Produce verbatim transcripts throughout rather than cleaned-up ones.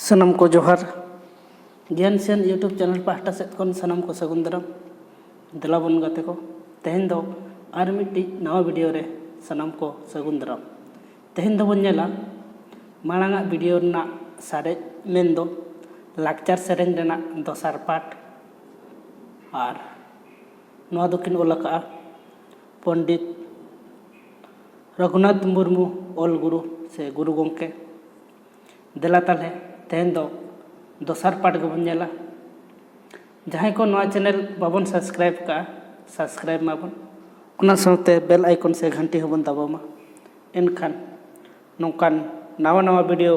ᱥᱟᱱᱟᱢ ᱠᱚ ᱡᱚᱦᱟᱨ᱾ ᱜᱮᱭᱟᱱ ᱥᱮᱱ YouTube ᱪᱮᱱᱮᱞ ᱯᱟᱦᱴᱟ ᱥᱮᱫ ᱠᱷᱚᱱ ᱥᱟᱱᱟᱢ ᱠᱚ ᱥᱟᱹᱜᱩᱱ ᱫᱟᱨᱟᱢ᱾ ᱫᱮᱞᱟ ᱵᱚᱱ ᱜᱟᱛᱮ ᱠᱚ, ᱛᱮᱦᱮᱧ ᱫᱚ ᱟᱨ ᱢᱤᱫᱴᱤᱡ ᱱᱟᱣᱟ ᱵᱷᱤᱰᱤᱭᱳ ᱨᱮ ᱥᱟᱱᱟᱢ ᱠᱚ ᱥᱟᱹᱜᱩᱱ ᱫᱟᱨᱟᱢ᱾ ᱛᱮᱦᱮᱧ ᱫᱚᱵᱚᱱ ᱧᱮᱞᱟ ᱢᱟᱲᱟᱝᱟᱜ ᱵᱷᱤᱰᱤᱭᱳ ᱨᱮᱱᱟᱜ ᱥᱟᱨᱮᱡ, ᱢᱮᱱᱫᱚ ᱞᱟᱠᱪᱟᱨ ᱥᱮᱨᱮᱧ ᱨᱮᱱᱟᱜ ᱫᱚᱥᱟᱨ ᱯᱟᱴ᱾ ᱟᱨ ᱱᱚᱣᱟ ᱫᱚᱠᱤᱱ ᱚᱞ ᱟᱠᱟᱫᱼᱟ ᱯᱚᱱᱰᱤᱛ ᱨᱚᱜᱷᱩᱱᱟᱛᱷ ᱢᱩᱨᱢᱩ, ᱚᱞ ᱜᱩᱨᱩ ᱥᱮ ᱜᱩᱨᱩ ᱜᱚᱢᱠᱮ᱾ ᱫᱮᱞᱟ ᱛᱟᱦᱞᱮ ᱛᱮᱦᱮᱧ ᱫᱚ ᱫᱚᱥᱟᱨ ᱯᱟᱴ ᱜᱮᱵᱚᱱ ᱧᱮᱞᱟ᱾ ᱡᱟᱦᱟᱸᱭ ᱠᱚ ᱱᱚᱣᱟ ᱪᱮᱱᱮᱞ ᱵᱟᱵᱚᱱ ᱥᱟᱵᱥᱠᱨᱟᱭᱤᱵ ᱠᱟᱜᱼᱟ, ᱥᱟᱵᱥᱠᱨᱟᱭᱤᱵ ᱢᱟᱵᱚᱱ, ᱚᱱᱟ ᱥᱟᱶᱛᱮ ᱵᱮᱞ ᱟᱭᱠᱚᱱ ᱥᱮ ᱜᱷᱟᱱᱴᱤ ᱦᱚᱸᱵᱚᱱ ᱫᱟᱵᱟᱣ ᱢᱟ᱾ ᱮᱱᱠᱷᱟᱱ ᱱᱚᱝᱠᱟᱱ ᱱᱟᱣᱟ ᱱᱟᱣᱟ ᱵᱷᱤᱰᱤᱭᱳ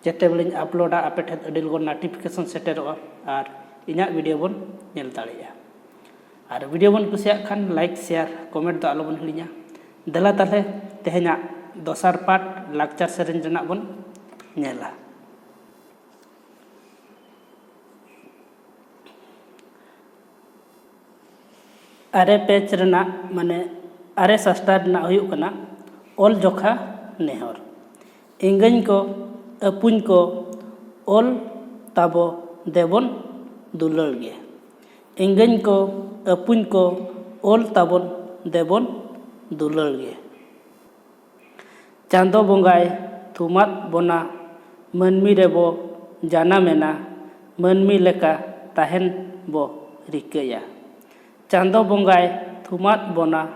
ᱡᱮᱛᱮ ᱵᱮᱲᱟᱧ ᱟᱯᱞᱳᱰᱟ, ᱟᱯᱮ ᱴᱷᱮᱱ ᱟᱹᱰᱤ ᱞᱚᱜᱚᱱ ᱱᱳᱴᱤᱯᱷᱤᱠᱮᱥᱚᱱ ᱥᱮᱴᱮᱨᱚᱜᱼᱟ ᱟᱨ ᱤᱧᱟᱹᱜ ᱵᱷᱤᱰᱤᱭᱳ ᱵᱚᱱ ᱧᱮᱞ ᱫᱟᱲᱮᱭᱟᱜᱼᱟ᱾ ᱟᱨ ᱵᱷᱤᱰᱤᱭᱳ ᱵᱚᱱ ᱠᱩᱥᱤᱭᱟᱜ ᱠᱷᱟᱱ ᱞᱟᱭᱤᱠ, ᱥᱮᱭᱟᱨ, ᱠᱚᱢᱮᱱᱴ ᱫᱚ ᱟᱞᱚᱵᱚᱱ ᱦᱤᱲᱤᱧᱟ᱾ ᱫᱮᱞᱟ ᱛᱟᱦᱞᱮ ᱛᱮᱦᱮᱧᱟᱜ ᱫᱚᱥᱟᱨ ᱯᱟᱴ ᱞᱟᱠᱪᱟᱨ ᱥᱮᱨᱮᱧ ᱨᱮᱱᱟᱜ ᱵᱚᱱ ᱧᱮᱞᱟ᱾ ᱟᱨᱮ ᱯᱮᱡᱽ ᱨᱮᱱᱟᱜ, ᱢᱟᱱᱮ ᱟᱨᱮ ᱥᱟᱥᱴᱟ ᱨᱮᱱᱟᱜ ᱦᱩᱭᱩᱜ ᱠᱟᱱᱟ ᱚᱞ ᱡᱚᱠᱷᱟ ᱱᱮᱦᱚᱨ᱾ ᱮᱸᱜᱟᱹᱧ ᱠᱚ, ᱟᱹᱯᱩᱧ ᱠᱚ, ᱚᱞ ᱛᱟᱵᱚ ᱫᱮᱵᱚᱱ ᱫᱩᱞᱟᱹᱲ ᱜᱮ᱾ ᱮᱸᱜᱟᱹᱧ ᱠᱚ, ᱟᱹᱯᱩᱧ ᱠᱚ, ᱚᱞ ᱛᱟᱵᱚᱱ ᱫᱮᱵᱚᱱ ᱫᱩᱞᱟᱹᱲ ᱜᱮ᱾ ᱪᱟᱸᱫᱚ ᱵᱚᱸᱜᱟᱭ ᱛᱷᱩᱢᱟᱫ ᱵᱚᱱᱟ, ᱢᱟᱹᱱᱢᱤ ᱨᱮᱵᱚ ᱡᱟᱱᱟᱢᱮᱱᱟ, ᱢᱟᱹᱱᱢᱤ ᱞᱮᱠᱟ ᱛᱟᱦᱮᱱ ᱵᱚ ᱨᱤᱠᱟᱹᱭᱟ᱾ ᱪᱟᱸᱫᱚ ᱵᱚᱸᱜᱟᱭ ᱛᱷᱩᱢᱟᱫ ᱵᱚᱱᱟ,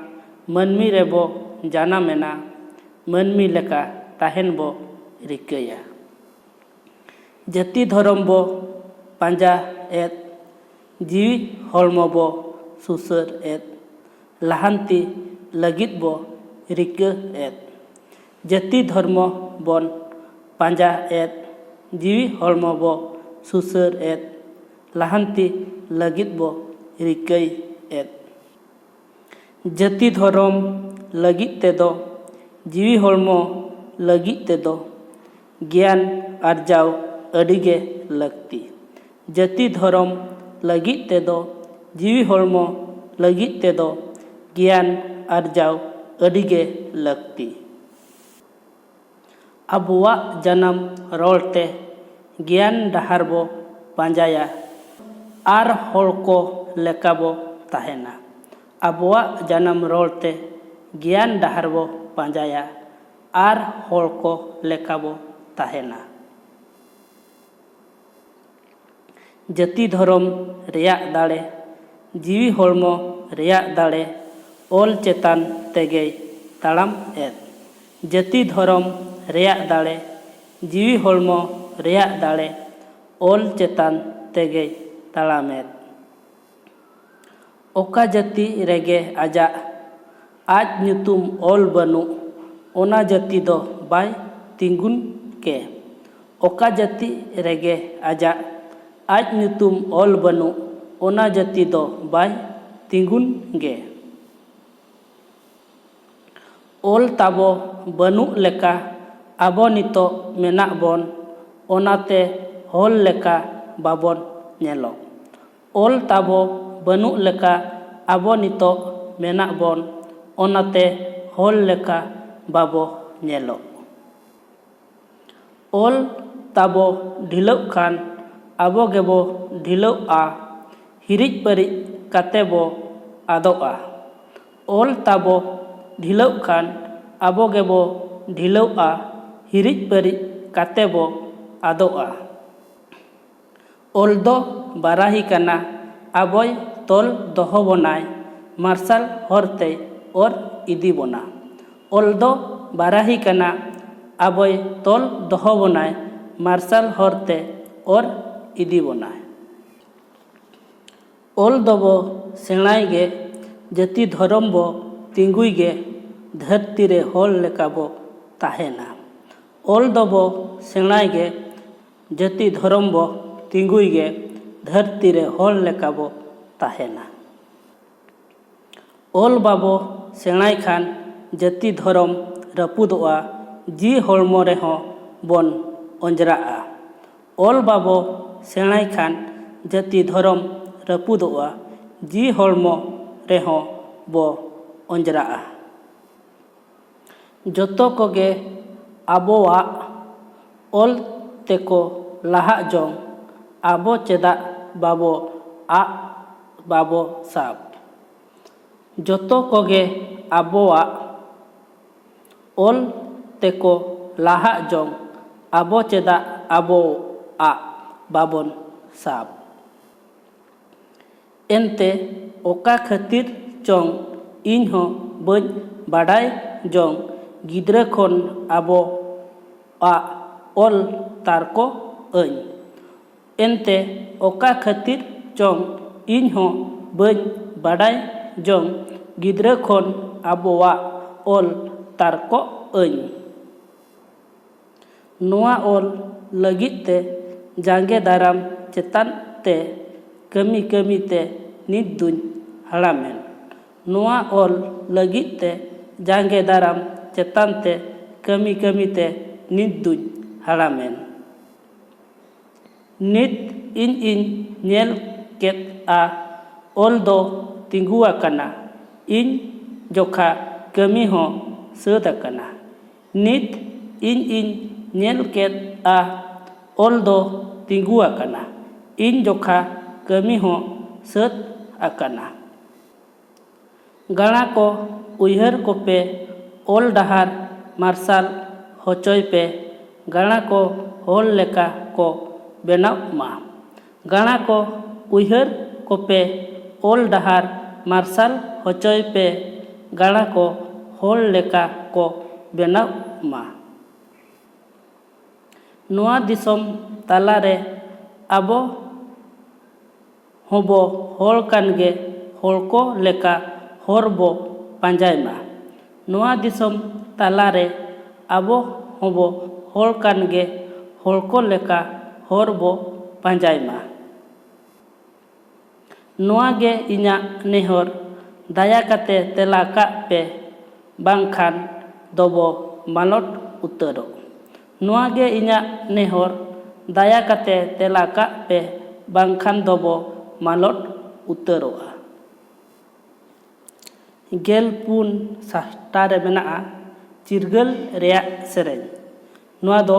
ᱢᱟᱹᱱᱢᱤ ᱨᱮᱵᱚ ᱡᱟᱱᱟᱢᱮᱱᱟ, ᱢᱟᱹᱱᱢᱤ ᱞᱮᱠᱟ ᱛᱟᱦᱮᱱ ᱵᱚ ᱨᱤᱠᱟᱹᱭᱟ᱾ ᱡᱟᱹᱛᱤ ᱫᱷᱚᱨᱚᱢ ᱵᱚ ᱯᱟᱸᱡᱟ ᱮᱫ, ᱡᱤᱣᱤ ᱦᱚᱲᱢᱚ ᱵᱚ ᱥᱩᱥᱟᱹᱨ ᱮᱫ, ᱞᱟᱦᱟᱱᱛᱤ ᱞᱟᱹᱜᱤᱫ ᱵᱚ ᱨᱤᱠᱟᱹ ᱮᱫ᱾ ᱡᱟᱹᱛᱤ ᱫᱷᱚᱨᱢᱚ ᱵᱚᱱ ᱯᱟᱸᱡᱟ ᱮᱫ, ᱡᱤᱣᱤ ᱦᱚᱲᱢᱚ ᱵᱚ ᱥᱩᱥᱟᱹᱨ ᱮᱫ, ᱞᱟᱦᱟᱱᱛᱤ ᱞᱟᱹᱜᱤᱫ ᱵᱚ ᱨᱤᱠᱟᱹᱭ ᱮᱫ᱾ ᱡᱟᱹᱛᱤ ᱫᱷᱚᱨᱚᱢ ᱞᱟᱹᱜᱤᱫ ᱛᱮᱫᱚ, ᱡᱤᱣᱤ ᱦᱚᱲᱢᱚ ᱞᱟᱹᱜᱤᱫ ᱛᱮᱫᱚ ᱜᱮᱭᱟᱱ ᱟᱨᱡᱟᱣ ᱟᱹᱰᱤᱜᱮ ᱞᱟᱹᱠᱛᱤ᱾ ᱡᱟᱹᱛᱤ ᱫᱷᱚᱨᱚᱢ ᱞᱟᱹᱜᱤᱫ ᱛᱮᱫᱚ, ᱡᱤᱣᱤ ᱦᱚᱲᱢᱚ ᱞᱟᱹᱜᱤᱫ ᱛᱮᱫᱚ ᱜᱮᱭᱟᱱ ᱟᱨᱡᱟᱣ ᱟᱹᱰᱤᱜᱮ ᱞᱟᱹᱠᱛᱤ᱾ ᱟᱵᱚᱣᱟᱜ ᱡᱟᱱᱟᱢ ᱨᱚᱲ ᱛᱮ ᱜᱮᱭᱟᱱ ᱰᱟᱦᱟᱨ ᱵᱚ ᱯᱟᱸᱡᱟᱭᱟ ᱟᱨ ᱦᱚᱲ ᱠᱚ ᱞᱮᱠᱟ ᱵᱚ ᱛᱟᱦᱮᱱᱟ᱾ ᱟᱵᱚᱣᱟᱜ ᱡᱟᱱᱟᱢ ᱨᱚᱲ ᱛᱮ ᱜᱮᱭᱟᱱ ᱰᱟᱦᱟᱨ ᱵᱚ ᱯᱟᱸᱡᱟᱭᱟ ᱟᱨ ᱦᱚᱲ ᱠᱚ ᱞᱮᱠᱟ ᱵᱚ ᱛᱟᱦᱮᱱᱟ᱾ ᱡᱟᱹᱛᱤ ᱫᱷᱚᱨᱚᱢ ᱨᱮᱭᱟᱜ ᱫᱟᱲᱮ, ᱡᱤᱣᱤ ᱦᱚᱲᱢᱚ ᱨᱮᱭᱟᱜ ᱫᱟᱲᱮ ᱚᱞ ᱪᱮᱛᱟᱱ ᱛᱮᱜᱮᱭ ᱛᱟᱲᱟᱢ ᱮᱫ᱾ ᱡᱟᱹᱛᱤ ᱫᱷᱚᱨᱚᱢ ᱨᱮᱭᱟᱜ ᱫᱟᱲᱮ, ᱡᱤᱣᱤ ᱦᱚᱲᱢᱚ ᱨᱮᱭᱟᱜ ᱫᱟᱲᱮ ᱚᱞ ᱪᱮᱛᱟᱱ ᱛᱮᱜᱮᱭ ᱛᱟᱲᱟᱢᱮᱫ᱾ ᱚᱠᱟ ᱡᱟᱹᱛᱤ ᱨᱮᱜᱮ ᱟᱡᱟᱜ ᱟᱡ ᱧᱩᱛᱩᱢ ᱚᱞ ᱵᱟᱹᱱᱩᱜ, ᱚᱱᱟ ᱡᱟᱹᱛᱤ ᱫᱚ ᱵᱟᱭ ᱛᱤᱸᱜᱩᱱ ᱜᱮ᱾ ᱚᱠᱟ ᱡᱟᱹᱛᱤ ᱨᱮᱜᱮ ᱟᱡᱟᱜ ᱟᱡ ᱧᱩᱛᱩᱢ ᱚᱞ ᱵᱟᱹᱱᱩᱜ, ᱚᱱᱟ ᱡᱟᱹᱛᱤ ᱫᱚ ᱵᱟᱭ ᱛᱤᱸᱜᱩᱱ ᱜᱮ᱾ ᱚᱞ ᱛᱟᱵᱚ ᱵᱟᱹᱱᱩᱜ ᱞᱮᱠᱟ ᱟᱵᱚ ᱱᱤᱛᱚᱜ ᱢᱮᱱᱟᱜ ᱵᱚᱱ, ᱚᱱᱟᱛᱮ ᱦᱚᱲ ᱞᱮᱠᱟ ᱵᱟᱵᱚᱱ ᱧᱮᱞᱚᱜ᱾ ᱚᱞ ᱛᱟᱵᱚ ᱵᱟᱹᱱᱩᱜ ᱞᱮᱠᱟ ᱟᱵᱚ ᱱᱤᱛᱚᱜ ᱢᱮᱱᱟᱜ ᱵᱚᱱ, ᱚᱱᱟᱛᱮ ᱦᱚᱲ ᱞᱮᱠᱟ ᱵᱟᱵᱚ ᱧᱮᱞᱚᱜ᱾ ᱚᱞ ᱛᱟᱵᱚ ᱰᱷᱤᱞᱟᱹᱜ ᱠᱷᱟᱱ ᱟᱵᱚ ᱜᱮᱵᱚ ᱰᱷᱤᱞᱟᱹᱜᱼᱟ, ᱦᱤᱨᱤᱡ ᱯᱟᱹᱨᱤᱡ ᱠᱟᱛᱮ ᱵᱚ ᱟᱫᱚᱜᱼᱟ᱾ ᱚᱞ ᱛᱟᱵᱚ ᱰᱷᱤᱞᱟᱹᱜ ᱠᱷᱟᱱ ᱟᱵᱚ ᱜᱮᱵᱚ ᱰᱷᱤᱞᱟᱹᱜᱼᱟ, ᱦᱤᱨᱤᱡ ᱯᱟᱹᱨᱤᱡ ᱠᱟᱛᱮ ᱵᱚ ᱟᱫᱚᱜᱼᱟ᱾ ᱚᱞ ᱫᱚ ᱵᱟᱨᱟᱦᱤ ᱠᱟᱱᱟ, ᱟᱵᱚᱭ ᱛᱚᱞ ᱫᱚᱦᱚ ᱵᱚᱱᱟᱭ, ᱢᱟᱨᱥᱟᱞ ᱦᱚᱨ ᱛᱮᱭ ᱚᱨ ᱤᱫᱤ ᱵᱚᱱᱟ᱾ ᱚᱞ ᱫᱚ ᱵᱟᱨᱟᱦᱤ ᱠᱟᱱᱟ, ᱟᱵᱚᱭ ᱛᱚᱞ ᱫᱚᱦᱚ ᱵᱚᱱᱟᱭ, ᱢᱟᱨᱥᱟᱞ ᱦᱚᱨ ᱛᱮ ᱚᱨ ᱤᱫᱤ ᱵᱚᱱᱟᱭ᱾ ᱚᱞ ᱫᱚᱵᱚ ᱥᱮᱬᱟᱭ ᱜᱮ, ᱡᱟᱹᱛᱤ ᱫᱷᱚᱨᱚᱢ ᱵᱚ ᱛᱤᱸᱜᱩᱭ ᱜᱮ, ᱫᱷᱟᱹᱨᱛᱤ ᱨᱮ ᱦᱚᱲ ᱞᱮᱠᱟ ᱵᱚ ᱛᱟᱦᱮᱱᱟ᱾ ᱚᱞ ᱫᱚᱵᱚ ᱥᱮᱬᱟᱭ ᱜᱮ, ᱡᱟᱹᱛᱤ ᱫᱷᱚᱨᱚᱢ ᱵᱚ ᱛᱤᱸᱜᱩᱭ ᱜᱮ, ᱫᱷᱟᱹᱨᱛᱤ ᱨᱮ ᱦᱚᱲ ᱞᱮᱠᱟ ᱵᱚ ᱛᱟᱦᱮᱱᱟ᱾ ᱚᱞ ᱵᱟᱵᱚ ᱥᱮᱬᱟᱭ ᱠᱷᱟᱱ ᱡᱟᱹᱛᱤ ᱫᱷᱚᱨᱚᱢ ᱨᱟᱹᱯᱩᱫᱚᱜᱼᱟ, ᱡᱤᱣᱤ ᱦᱚᱲᱢᱚ ᱨᱮᱦᱚᱸ ᱵᱚᱱ ᱚᱸᱡᱽᱨᱟᱜᱼᱟ᱾ ᱚᱞ ᱵᱟᱵᱚ ᱥᱮᱬᱟᱭ ᱠᱷᱟᱱ ᱡᱟᱹᱛᱤ ᱫᱷᱚᱨᱚᱢ ᱨᱟᱹᱯᱩᱫᱚᱜᱼᱟ, ᱡᱤᱣᱤ ᱦᱚᱲᱢᱚ ᱨᱮᱦᱚᱸ ᱵᱚ ᱚᱸᱡᱽᱨᱟᱜᱼᱟ᱾ ᱡᱚᱛᱚ ᱠᱚᱜᱮ ᱟᱵᱚᱣᱟᱜ ᱚᱞ ᱛᱮᱠᱚ ᱞᱟᱦᱟᱜ ᱡᱚᱝ, ᱟᱵᱚ ᱪᱮᱫᱟᱜ ᱵᱟᱵᱚ ᱟᱜ ᱵᱟᱵᱚ ᱥᱟᱵ? ᱡᱚᱛᱚ ᱠᱚᱜᱮ ᱟᱵᱚᱣᱟᱜ ᱚᱞ ᱛᱮᱠᱚ ᱞᱟᱦᱟᱜ ᱡᱚᱝ, ᱟᱵᱚ ᱪᱮᱫᱟᱜ ᱟᱵᱚᱣᱟᱜ ᱵᱟᱵᱚᱱ ᱥᱟᱵ? ᱮᱱᱛᱮ ᱚᱠᱟ ᱠᱷᱟᱹᱛᱤᱨ ᱪᱚᱝ ᱤᱧ ᱦᱚᱸ ᱵᱟᱹᱧ ᱵᱟᱰᱟᱭ ᱡᱚᱝ, ᱜᱤᱫᱽᱨᱟᱹ ᱠᱷᱚᱱ ᱟᱵᱚᱣᱟᱜ ᱚᱞ ᱛᱟᱨᱠᱚ ᱟᱹᱧ᱾ ᱮᱱᱛᱮ ᱚᱠᱟ ᱠᱷᱟᱹᱛᱤᱨ ᱪᱚᱝ ᱤᱧ ᱦᱚᱸ ᱵᱟᱹᱧ ᱵᱟᱰᱟᱭ ᱡᱚᱝ, ᱜᱤᱫᱽᱨᱟᱹ ᱠᱷᱚᱱ ᱟᱵᱚᱣᱟᱜ ᱚᱞ ᱛᱟᱨᱠᱚ ᱟᱹᱧ᱾ ᱱᱚᱣᱟ ᱚᱞ ᱞᱟᱹᱜᱤᱫ ᱛᱮ ᱡᱟᱸᱜᱮ ᱫᱟᱨᱟᱢ ᱪᱮᱛᱟᱱ ᱛᱮ ᱠᱟᱹᱢᱤ ᱠᱟᱹᱢᱤ ᱛᱮ ᱱᱤᱛ ᱫᱩᱧ ᱦᱟᱲᱟᱢᱮᱱ᱾ ᱱᱚᱣᱟ ᱚᱞ ᱞᱟᱹᱜᱤᱫ ᱛᱮ ᱡᱟᱸᱜᱮ ᱫᱟᱨᱟᱢ ᱪᱮᱛᱟᱱ ᱛᱮ ᱠᱟᱹᱢᱤ ᱠᱟᱹᱢᱤ ᱛᱮ ᱱᱤᱛ ᱫᱩᱧ ᱦᱟᱲᱟᱢᱮᱱ᱾ ᱱᱤᱛ ᱤᱧ ᱤᱧ ᱧᱮᱞ ᱠᱮᱫᱼᱟ, ᱚᱞ ᱫᱚ ᱛᱤᱸᱜᱩ ᱟᱠᱟᱱᱟ, ᱤᱧ ᱡᱚᱠᱷᱟ ᱠᱟᱹᱢᱤ ᱦᱚᱸ ᱥᱟᱹᱛ ᱟᱠᱟᱱᱟ᱾ ᱱᱤᱛ ᱤᱧ ᱤᱧ ᱧᱮᱞ ᱠᱮᱫᱼᱟ, ᱚᱞ ᱫᱚ ᱛᱤᱸᱜᱩ ᱟᱠᱟᱱᱟ, ᱤᱧ ᱡᱚᱠᱷᱟ ᱠᱟᱹᱢᱤ ᱦᱚᱸ ᱥᱟᱹᱛ ᱟᱠᱟᱱᱟ᱾ ᱜᱟᱬᱟ ᱠᱚ ᱩᱭᱦᱟᱹᱨ ᱠᱚᱯᱮ, ᱚᱞ ᱰᱟᱦᱟᱨ ᱢᱟᱨᱥᱟᱞ ᱦᱚᱪᱚᱭ ᱯᱮ, ᱜᱟᱬᱟ ᱠᱚ ᱦᱚᱲ ᱞᱮᱠᱟ ᱠᱚ ᱵᱮᱱᱟᱣᱜ ᱢᱟ᱾ ᱜᱟᱬᱟ ᱠᱚ ᱩᱭᱦᱟᱹᱨ ᱠᱚᱯᱮ, ᱚᱞ ᱰᱟᱦᱟᱨ ᱢᱟᱨᱥᱟᱞ ᱦᱚᱪᱚᱭ ᱯᱮ, ᱜᱟᱬᱟ ᱠᱚ ᱦᱚᱲ ᱞᱮᱠᱟ ᱠᱚ ᱵᱮᱱᱟᱣᱜ ᱢᱟ᱾ ᱱᱚᱣᱟ ᱫᱤᱥᱚᱢ ᱛᱟᱞᱟᱨᱮ ᱟᱵᱚ ᱦᱚᱸᱵᱚ ᱦᱚᱲ ᱠᱟᱱ ᱜᱮ, ᱦᱚᱲ ᱠᱚ ᱞᱮᱠᱟ ᱦᱚᱨ ᱵᱚ ᱯᱟᱸᱡᱟᱭ ᱢᱟ᱾ ᱱᱚᱣᱟ ᱫᱤᱥᱚᱢ ᱛᱟᱞᱟᱨᱮ ᱟᱵᱚ ᱦᱚᱸᱵᱚ ᱦᱚᱲ ᱠᱟᱱ ᱜᱮ, ᱦᱚᱲ ᱠᱚ ᱞᱮᱠᱟ ᱦᱚᱨ ᱵᱚ ᱯᱟᱸᱡᱟᱭ ᱢᱟ᱾ ᱱᱚᱣᱟ ᱜᱮ ᱤᱧᱟᱹᱜ ᱱᱮᱦᱚᱨ, ᱫᱟᱭᱟ ᱠᱟᱛᱮ ᱛᱮᱞᱟ ᱠᱟᱜ ᱯᱮ, ᱵᱟᱝᱠᱷᱟᱱ ᱫᱚᱵᱚ ᱢᱟᱞᱚᱴ ᱩᱛᱟᱹᱨᱚᱜ᱾ ᱱᱚᱣᱟ ᱜᱮ ᱤᱧᱟᱹᱜ ᱱᱮᱦᱚᱨ, ᱫᱟᱭᱟ ᱠᱟᱛᱮ ᱛᱮᱞᱟ ᱠᱟᱜ ᱯᱮ, ᱵᱟᱝᱠᱷᱟᱱ ᱫᱚᱵᱚ ᱢᱟᱞᱚᱴ ᱩᱛᱟᱹᱨᱚᱜᱼᱟ᱾ ᱜᱮᱞ ᱯᱩᱱ ᱥᱟᱦᱴᱟ ᱨᱮ ᱢᱮᱱᱟᱜᱼᱟ ᱪᱤᱨᱜᱟᱹᱞ ᱨᱮᱭᱟᱜ ᱥᱮᱨᱮᱧ᱾ ᱱᱚᱣᱟ ᱫᱚ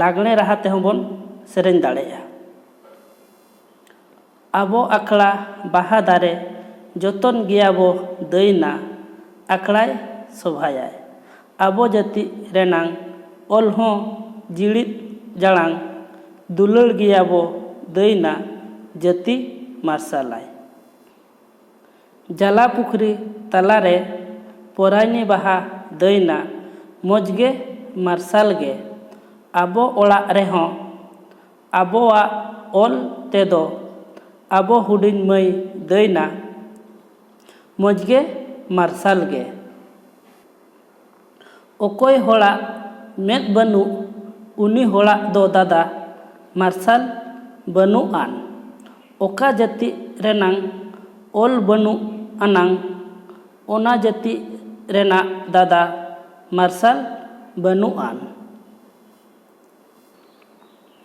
ᱞᱟᱜᱽᱬᱮ ᱨᱟᱦᱟ ᱛᱮᱦᱚᱸ ᱵᱚᱱ ᱥᱮᱨᱮᱧ ᱫᱟᱲᱮᱭᱟᱜᱼᱟ᱾ ᱟᱵᱚ ᱟᱠᱷᱲᱟ ᱵᱟᱦᱟ ᱫᱟᱨᱮ, ᱡᱚᱛᱚᱱ ᱜᱮᱭᱟᱵᱚ ᱫᱟᱹᱭᱱᱟ, ᱟᱠᱷᱲᱟᱭ ᱥᱚᱵᱷᱟᱭᱟᱭ᱾ ᱟᱵᱚ ᱡᱟᱹᱛᱤ ᱨᱮᱱᱟᱝ ᱚᱞ ᱦᱚᱸ ᱡᱤᱲᱤᱫ ᱡᱟᱲᱟᱝ, ᱫᱩᱞᱟᱹᱲ ᱜᱮᱭᱟᱵᱚ ᱫᱟᱹᱭᱱᱟ, ᱡᱟᱹᱛᱤ ᱢᱟᱨᱥᱟᱞᱟᱭ᱾ ᱡᱟᱞᱟ ᱯᱩᱠᱷᱨᱤ ᱛᱟᱞᱟᱨᱮ ᱯᱚᱨᱟᱭᱱᱤ ᱵᱟᱦᱟ ᱫᱟᱹᱭᱱᱟ, ᱢᱚᱡᱽ ᱜᱮ ᱢᱟᱨᱥᱟᱞ ᱜᱮ᱾ ᱟᱵᱚ ᱚᱲᱟᱜ ᱨᱮᱦᱚᱸ ᱟᱵᱚᱣᱟᱜ ᱚᱞ ᱛᱮᱫᱚ, ᱟᱵᱚ ᱦᱩᱰᱤᱧ ᱢᱟᱹᱭ ᱫᱟᱹᱭᱱᱟ, ᱢᱚᱡᱽ ᱜᱮ ᱢᱟᱨᱥᱟᱞ ᱜᱮ᱾ ᱚᱠᱚᱭ ᱦᱚᱲᱟᱜ ᱢᱮᱫ ᱵᱟᱹᱱᱩᱜ, ᱩᱱᱤ ᱦᱚᱲᱟᱜ ᱫᱚ ᱫᱟᱫᱟ ᱢᱟᱨᱥᱟᱞ ᱵᱟᱹᱱᱩᱜ ᱟᱱ᱾ ᱚᱠᱟ ᱡᱟᱹᱛᱤ ᱨᱮᱱᱟᱝ ᱚᱞ ᱵᱟᱹᱱᱩᱜ ᱟᱱᱟᱝ, ᱚᱱᱟ ᱡᱟᱹᱛᱤ ᱨᱮᱱᱟᱜ ᱫᱟᱫᱟ ᱢᱟᱨᱥᱟᱞ ᱵᱟᱹᱱᱩᱜ ᱟᱱ᱾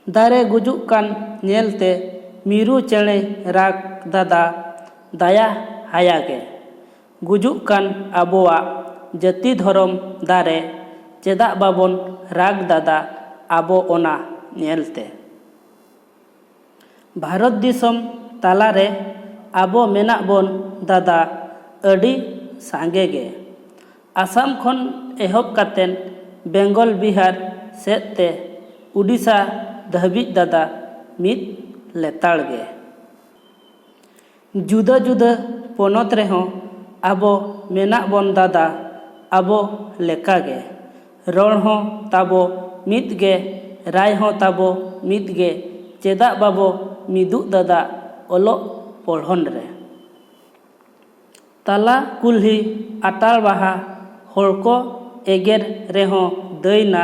ᱫᱟᱨᱮ ᱜᱩᱡᱩᱜ ᱠᱟᱱ ᱧᱮᱞᱛᱮ, ᱢᱤᱨᱩ ᱪᱮᱬᱮᱭ ᱨᱟᱜᱽ ᱫᱟᱫᱟ, ᱫᱟᱭᱟ ᱦᱟᱭᱟ ᱜᱮ᱾ ᱜᱩᱡᱩᱜ ᱠᱟᱱ ᱟᱵᱚᱣᱟᱜ ᱡᱟᱹᱛᱤ ᱫᱷᱚᱨᱚᱢ ᱫᱟᱨᱮ, ᱪᱮᱫᱟᱜ ᱵᱟᱵᱚᱱ ᱨᱟᱜᱽ ᱫᱟᱫᱟ ᱟᱵᱚ ᱚᱱᱟ ᱧᱮᱞᱛᱮ? ᱵᱷᱟᱨᱚᱛ ᱫᱤᱥᱚᱢ ᱛᱟᱞᱟᱨᱮ ᱟᱵᱚ ᱢᱮᱱᱟᱜ ᱵᱚᱱ ᱫᱟᱫᱟ ᱟᱹᱰᱤ ᱥᱟᱸᱜᱮ ᱜᱮ᱾ ᱟᱥᱟᱢ ᱠᱷᱚᱱ ᱮᱦᱚᱵ ᱠᱟᱛᱮᱱ ᱵᱮᱝᱜᱚᱞ, ᱵᱤᱦᱟᱨ ᱥᱮᱫ ᱛᱮ ᱩᱰᱤᱥᱟ ᱫᱷᱟᱹᱵᱤᱡ ᱫᱟᱫᱟ ᱢᱤᱫ ᱞᱮᱛᱟᱲ ᱜᱮ᱾ ᱡᱩᱫᱟᱹ ᱡᱩᱫᱟᱹ ᱯᱚᱱᱚᱛ ᱨᱮᱦᱚᱸ ᱟᱵᱚ ᱢᱮᱱᱟᱜ ᱵᱚᱱ ᱫᱟᱫᱟ ᱟᱵᱚ ᱞᱮᱠᱟ ᱜᱮ᱾ ᱨᱚᱲ ᱦᱚᱸ ᱛᱟᱵᱚ ᱢᱤᱫ ᱜᱮ, ᱨᱟᱭ ᱦᱚᱸ ᱛᱟᱵᱚ ᱢᱤᱫ ᱜᱮ, ᱪᱮᱫᱟᱜ ᱵᱟᱵᱚ ᱢᱤᱫᱩᱜ ᱫᱟᱫᱟ ᱚᱞᱚᱜ ᱯᱚᱲᱦᱚᱱ ᱨᱮ? ᱛᱟᱞᱟ ᱠᱩᱞᱦᱤ ᱟᱴᱟᱞ ᱵᱟᱦᱟ, ᱦᱚᱲ ᱠᱚ ᱮᱜᱮᱨ ᱨᱮᱦᱚᱸ ᱫᱟᱹᱭᱱᱟ,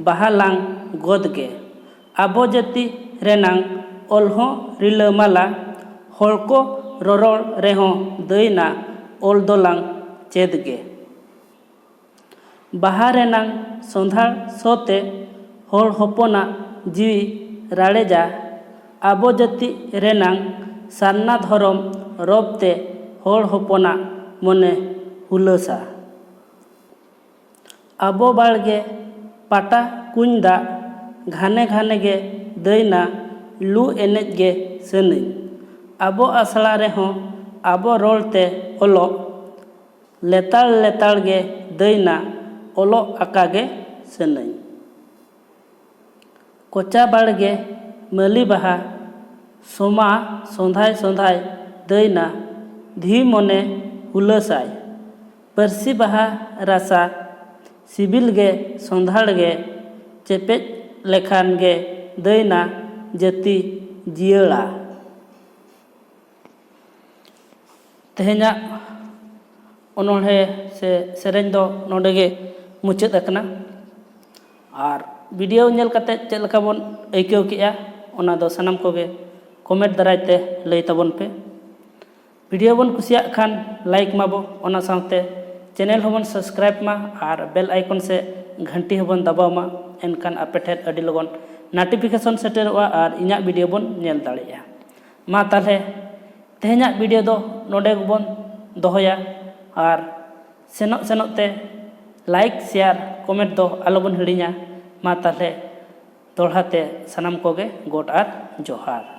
ᱵᱟᱦᱟ ᱞᱟᱝ ᱜᱚᱫ ᱜᱮ᱾ ᱟᱵᱚ ᱡᱟᱹᱛᱤ ᱨᱮᱱᱟᱝ ᱚᱞ ᱦᱚᱸ ᱨᱤᱞᱟᱹᱢᱟᱞᱟ, ᱦᱚᱲ ᱠᱚ ᱨᱚᱨᱚᱲ ᱨᱮᱦᱚᱸ ᱫᱟᱹᱭᱱᱟ, ᱚᱞ ᱫᱚᱞᱟᱝ ᱪᱮᱫ ᱜᱮ᱾ ᱵᱟᱦᱟ ᱨᱮᱱᱟᱝ ᱥᱚᱸᱫᱷᱟᱲ ᱥᱚ ᱛᱮ ᱦᱚᱲ ᱦᱚᱯᱚᱱᱟᱜ ᱡᱤᱣᱤ ᱨᱟᱲᱮᱡᱟ᱾ ᱟᱵᱚ ᱡᱟᱹᱛᱤ ᱨᱮᱱᱟᱝ ᱥᱟᱨᱱᱟ ᱫᱷᱚᱨᱚᱢ ᱨᱚᱵ ᱛᱮ ᱦᱚᱲ ᱦᱚᱯᱚᱱᱟᱜ ᱢᱚᱱᱮ ᱦᱩᱞᱟᱹᱥᱟ᱾ ᱟᱵᱚ ᱵᱟᱲᱜᱮ ᱯᱟᱴᱟ ᱠᱩᱧ ᱫᱟᱜ ᱜᱷᱟᱱᱮ ᱜᱷᱟᱱᱮ ᱜᱮ ᱫᱟᱹᱭᱱᱟ ᱞᱩ ᱮᱱᱮᱡ ᱜᱮ ᱥᱟᱹᱱᱟᱹᱧ᱾ ᱟᱵᱚ ᱟᱥᱲᱟ ᱨᱮᱦᱚᱸ ᱟᱵᱚ ᱨᱚᱲ ᱛᱮ ᱚᱞᱚᱜ ᱞᱮᱛᱟᱲ ᱞᱮᱛᱟᱲ ᱜᱮ ᱫᱟᱹᱭᱱᱟ ᱚᱞᱚᱜ ᱟᱠᱟ ᱜᱮ ᱥᱟᱹᱱᱟᱹᱧ᱾ ᱠᱚᱪᱟ ᱵᱟᱲᱜᱮ ᱢᱟᱹᱞᱤ ᱵᱟᱦᱟ ᱥᱚᱢᱟ ᱥᱚᱸᱫᱷᱟᱭ ᱥᱚᱸᱫᱷᱟᱭ ᱫᱟᱹᱭᱱᱟ ᱫᱷᱤ ᱢᱚᱱᱮ ᱦᱩᱞᱟᱹᱥᱟᱭ᱾ ᱯᱟᱹᱨᱥᱤ ᱵᱟᱦᱟ ᱨᱟᱥᱟ ᱥᱤᱵᱤᱞ ᱜᱮ ᱥᱚᱸᱫᱷᱟᱲ ᱜᱮ ᱪᱮᱯᱮᱡ ᱞᱮᱠᱷᱟᱱ ᱜᱮ ᱫᱟᱹᱭᱱᱟ ᱡᱟᱹᱛᱤ ᱡᱤᱭᱟᱹᱲᱟ᱾ ᱛᱮᱦᱮᱧᱟᱜ ᱚᱱᱚᱬᱦᱮ ᱥᱮ ᱥᱮᱨᱮᱧ ᱫᱚ ᱱᱚᱰᱮ ᱜᱮ ᱢᱩᱪᱟᱹᱫ ᱟᱠᱟᱱᱟ᱾ ᱟᱨ ᱵᱷᱤᱰᱤᱭᱳ ᱧᱮᱞ ᱠᱟᱛᱮ ᱪᱮᱫ ᱞᱮᱠᱟ ᱵᱚᱱ ᱟᱹᱭᱠᱟᱹᱣ ᱠᱮᱜᱼᱟ, ᱚᱱᱟ ᱫᱚ ᱥᱟᱱᱟᱢ ᱠᱚᱜᱮ ᱠᱚᱢᱮᱱᱴ ᱫᱟᱨᱟᱭ ᱛᱮ ᱞᱟᱹᱭ ᱛᱟᱵᱚᱱ ᱯᱮ᱾ ᱵᱷᱤᱰᱤᱭᱳ ᱵᱚᱱ ᱠᱩᱥᱤᱭᱟᱜ ᱠᱷᱟᱱ ᱞᱟᱭᱤᱠ ᱢᱟᱵᱚ, ᱚᱱᱟ ᱥᱟᱶᱛᱮ ᱪᱮᱱᱮᱞ ᱦᱚᱸᱵᱚᱱ ᱥᱟᱵᱥᱠᱨᱟᱭᱤᱵ ᱢᱟ ᱟᱨ ᱵᱮᱞ ᱟᱭᱠᱚᱱ ᱥᱮ ᱜᱷᱟᱱᱴᱤ ᱦᱚᱸᱵᱚᱱ ᱫᱟᱵᱟᱣ ᱢᱟ, ᱮᱱᱠᱷᱟᱱ ᱟᱯᱮ ᱴᱷᱮᱱ ᱟᱹᱰᱤ ᱞᱚᱜᱚᱱ ᱱᱳᱴᱤᱯᱷᱤᱠᱮᱥᱚᱱ ᱥᱮᱴᱮᱨᱚᱜᱼᱟ ᱟᱨ ᱤᱧᱟᱹᱜ ᱵᱷᱤᱰᱤᱭᱳ ᱵᱚᱱ ᱧᱮᱞ ᱫᱟᱲᱮᱭᱟᱜᱼᱟ᱾ ᱢᱟ ᱛᱟᱦᱚᱞᱮ ᱛᱮᱦᱮᱧᱟᱜ ᱵᱷᱤᱰᱤᱭᱳ ᱫᱚ ᱱᱚᱰᱮ ᱜᱮᱵᱚᱱ ᱫᱚᱦᱚᱭᱟ ᱟᱨ ᱥᱮᱱᱚᱜ ᱥᱮᱱᱚᱜ ᱛᱮ ᱞᱟᱭᱤᱠ, ᱥᱮᱭᱟᱨ, ᱠᱚᱢᱮᱱᱴ ᱫᱚ ᱟᱞᱚᱵᱚᱱ ᱦᱤᱲᱤᱧᱟ᱾ ᱢᱟ ᱛᱟᱦᱚᱞᱮ ᱫᱚᱦᱲᱟ ᱛᱮ ᱥᱟᱱᱟᱢ ᱠᱚᱜᱮ ᱜᱚᱰ ᱟᱨ ᱡᱚᱦᱟᱨ᱾